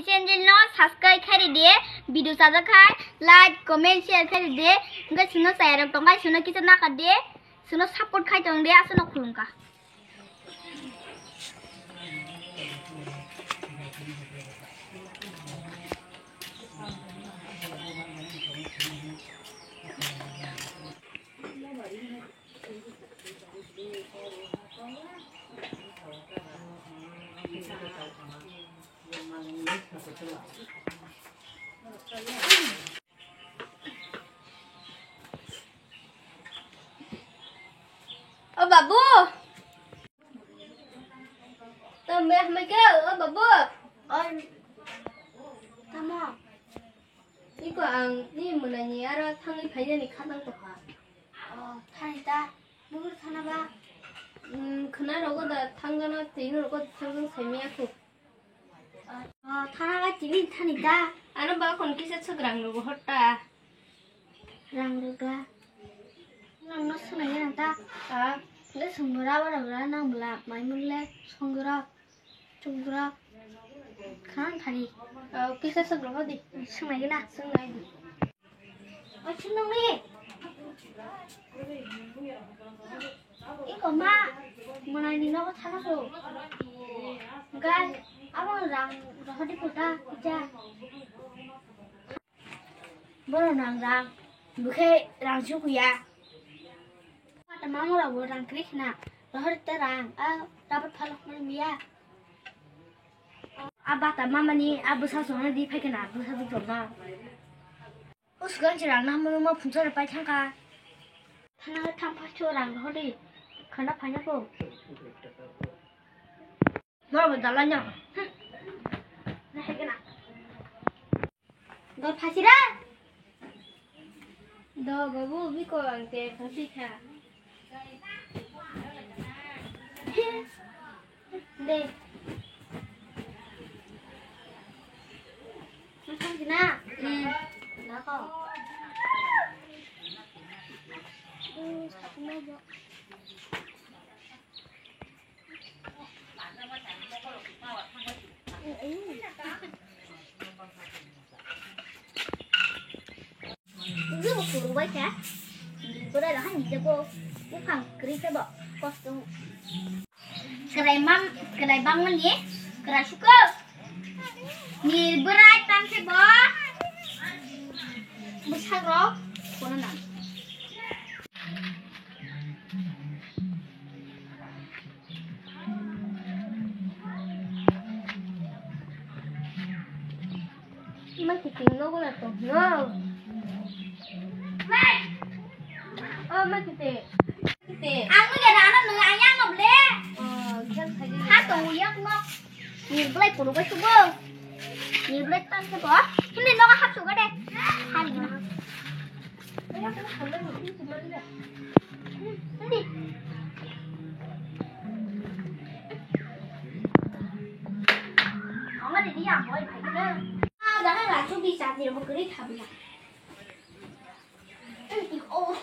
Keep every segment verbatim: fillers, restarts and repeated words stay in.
Channel no subscribe khai ridi, video chajak khai like, comment, share khai ridi. Hingke chwngno chayarok tongkha, chwngno kisa nakar di, chwngno support khai tong di, aswkno khulumkha. O babu. Tamo hambai khe, o babu. Oi. Tamo. Iko ang ni mwnani aro thangwi phainani khatang tongkha. O, thani ta. Bukur thana ba? Hmm, khna rogo da thangjana, twi rogo da thangjana saimaya kho. O, thana ba tini thani ta. Ano ba kon kisa chwk rang rogo hotta. Rang roga. Nang no sunai na ta. Ah. Le sungura ba roga nang bla mai mun le sungura. Chukdura. Khan thani. Ah, kisa suk roho di. Sungai gina. Sungai di. O chunong ni. Iko ma. Mwnai ni nogo thana ko. Gai. Abo rang roho di kota. Ija. Bono nang rang, bwkhe rang chukuya. Mata mama rok bo rang kwrwi khna, rohor ta rang, a rabat phalok mani miya. A bata mama ni a bwsa songna di phai khna, bwsa bwsa ma. Usgan chi rang na mano ma phunsa pai thangka. Thana thang pha chu rang rohor di, khana phai na ko. Norok bo dalai no. Dol phasira. Do babu biko ang te phasi kha. De. Phasi na. Hmm. Nako. Ugi bo kuru bai kha. Kuru bai kha ni jabo. Buphang kri se bo. Kosto. Krai mam, krai bang mani. Krai suko. Ni bwrai tang se bo. Bwsarok kono nang. Ma kiting no gula to no. Oh, ma kiting. Kiting. Ang ni gara ano nung ayang no ble. Oh, jal khaji. Ha to uyak no. Ni belai puru bai subo. Ni belai tan se bo. Hindi no hap suga de. Hari gina. Hindi. Ang ada dia boy bai kena. Ah, jangan lah cubi saja mau kiri habis. Oh.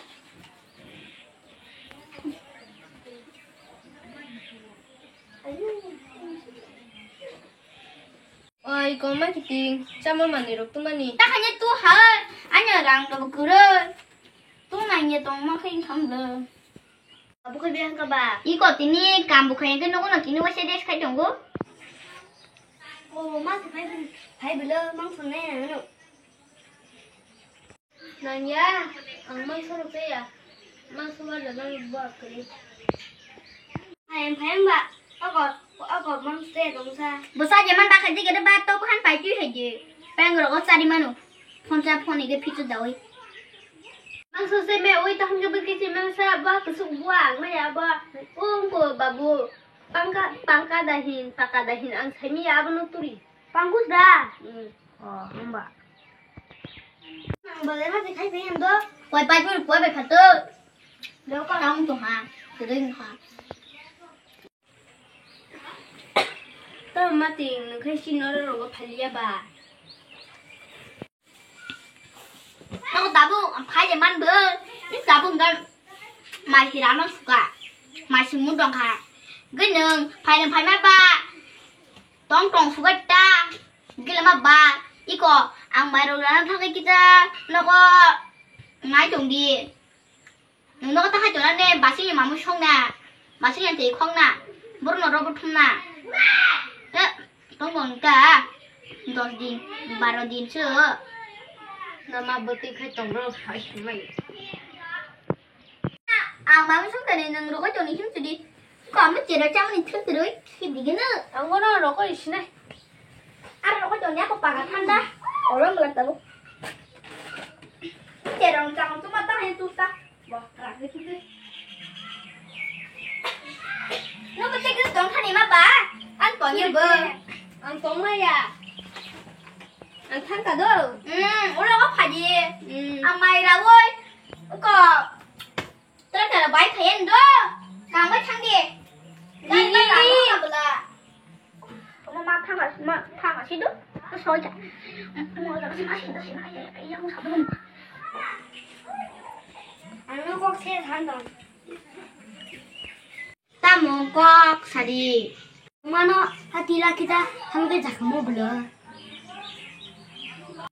Oi, koma kiting, chama manwi rok tumani. Ta khanya tu ha, anya rang do kwrwi. Tu nanya tong ma khain kham le. Abu khabi ang ka ba. Iko tini kam bu khain ke nogo no tini wase des khai tongo. O ma khai khai bilo mang thong nai ano. Nangya, ang mangso rok chaya. Mangso ba da nang bo kwrwi. Hai, ang phai ang ba. Oko, oko mangso chaya tong sa. Bwsa je man ba khai je gede ba to phan pai twi hai je. Peng rogo chari manu. Phone cha phone ige phichu dawi. Mangso se me oi tahun ke bwrwi se mangsa ba kusuk bua ang maya ba. Ung ko babu. Pangka, pangka dahin, paka dahin ang saimi abono turi. Pangkus da? Hmm. Oh, hamba. Ang bagay ma dikhai pe ando. Poi pai pur poi pai phato. Lo ka ang to ha. Kedeng ha. To mati nung khai si noro rogo phalia ba. Nogo tabuk ang phai le man bo. Ni tabuk ga mai hira no suka. Mai simu dong kha. Gwnung phai le phai ma ba. Tong tong suka ta. Gila Baba, iko, ang mairok rana thangwi kita nogo nai tongdi. Nwng nogo takhai tongnani basingni mamwi songna, basingni twi khokna, borokno robo thumna. Eh, tongbo wngkha dos din, baro din se. Nama bwtwi khai tongrok hai hwnwi. Ang mamwi songkha ni nwng rogoi tongni him sidi. Ko ang no chera chamani thil siroi, si digino. Ang bono rogoi sinai. Aro rogoi tongni ako paga thanda. Oro mula tabo. Chera ang chamang tuma ta hai tusta. Bo, ragwi tubi. No ko chekis tong khani ma ba. Ang tong ye bo. Ang tong ma ya. Ang thang ka do. Hmm, oro ko phaji. Hmm. Ang mai rawoi. Ko. Tara tara bai khayan do. Kang bai thang di. Gan bai kang bai kang bela. Oma ma thang as ma thang as do. Soi ja. Mo ja ma si do si ma ya ya mo sa do. Ano kok se than do. Tamo kok sadi. Mano hatila kita hangke jakamo bela.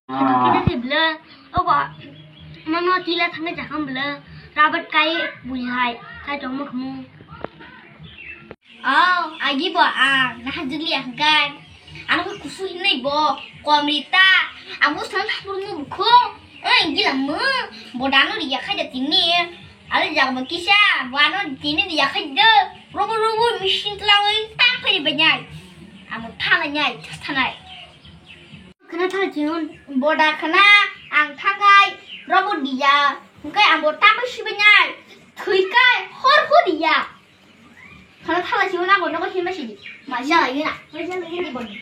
Kita ke bela. Oba. Mano hatila hangke jakam bela. Rabat kai bui hai. Kai tong mo kamu. Oh, agi bo ang. Nah jeli angkan. Ano kusu hinai bo. Komrita. Aku sang thapur mo bukho. Eh, gila mo. Bodano ri yakhai da tini. Ale jaga ba kisa, wano tini di yakhai de. Robo robo machine tlawi tang phai banyai. Amo thala nyai, thanai. Khana thala chinon. Boda khana, ang thangai, robo diya. Hingkai amo tang phai si banyai. Thui kai, hor hor diya. Khana thala chinon amo nogo hima sidi. Maja lagi na. Maja lagi ni boni.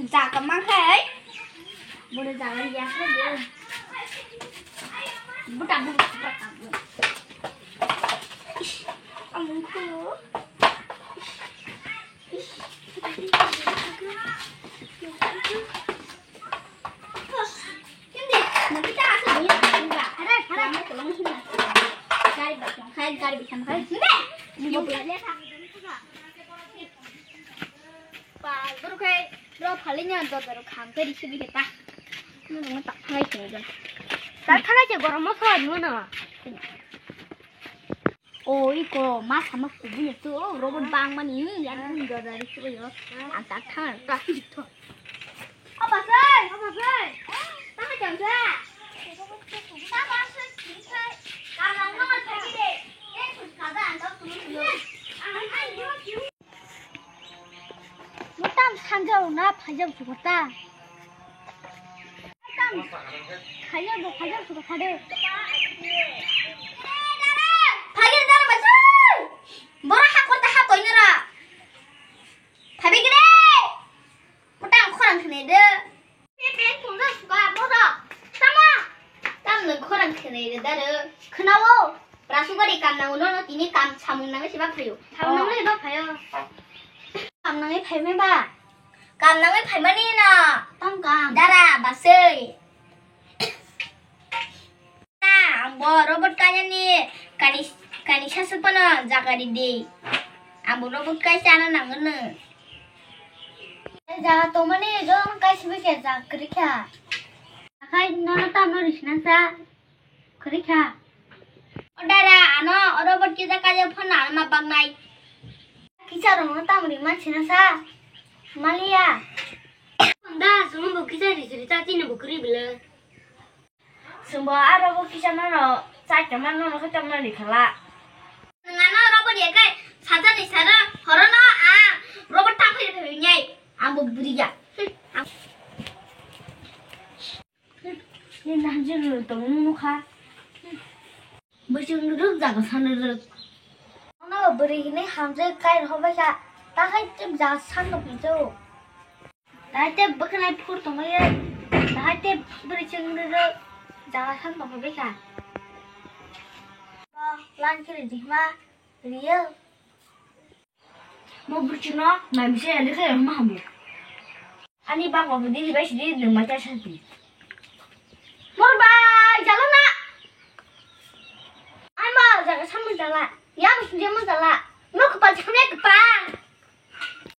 Jaga mang hai. Boleh jaga ya hai. Buta buta buta. Ish, amungku. Ish, ish. O iko ma sama kubui tu, o, robot bangmani, yang dodari tu yo. Ang tak thang ta. Apa sih? Apa sih? Apa jam sih? Mutam sanjao na phajao sukota. Tam khajao bo phajao sukota de. Phagir dar basai. Bora hakor ta hakoi nara. Phabi gre. Mutam khorang khne de. Peng peng tongja suka bodo. Tamo? Tamno khorang khwnai rw da rw. Khwnao. Rasugari kam nango nono tini kam samung nangwi se ba phaio. Samung nangwi ba phaio. Kam nangwi phaimai ba. Kam nangwi phaimani no. Tam kam. Dara basai. Na, ang bo robot kainani kani, kani sasuk phano jaga ridi. Ang bo robot kaisa ano nangwno. Jaga tongmani jong kaisa bikhe jaga kwrwi kha. Akhai nono tamno risina sa kwrwi kha. O dara, ano robot kisa kaisa phano ano ma baknai. Kisa rokno tamo rima sina sa maliya. Da, chwng bo kisa risiri ta chini bo kwrwi bwle. Chwngbo aro bo kisa nono chai tongma nono khe tongna rikhala. Nwng ano robo riya khe sajani sara horono a robo ta phai phai nyai. Ambo buriya. Ni nahjwk rw tong nukha. Bwswng rwk jaga sano rwk. Ano bwrwi hinwi hamjwk kai rw baikha. Takhai tei jaga sano phinjao. Dai tei bwkhanai phur tongmani, dai tei bwrwi chwng rwrwk jaga sam tongphai kha. Line khe rijikma riyal. Mo bwrwi chwngno nai bwsai ya lekha ya hwnma hamya. Ani bangma bo dili bai sidi nwng mai ta sadi. Mor bai jalo na. Chala. Yang sejam chala. Mau kepala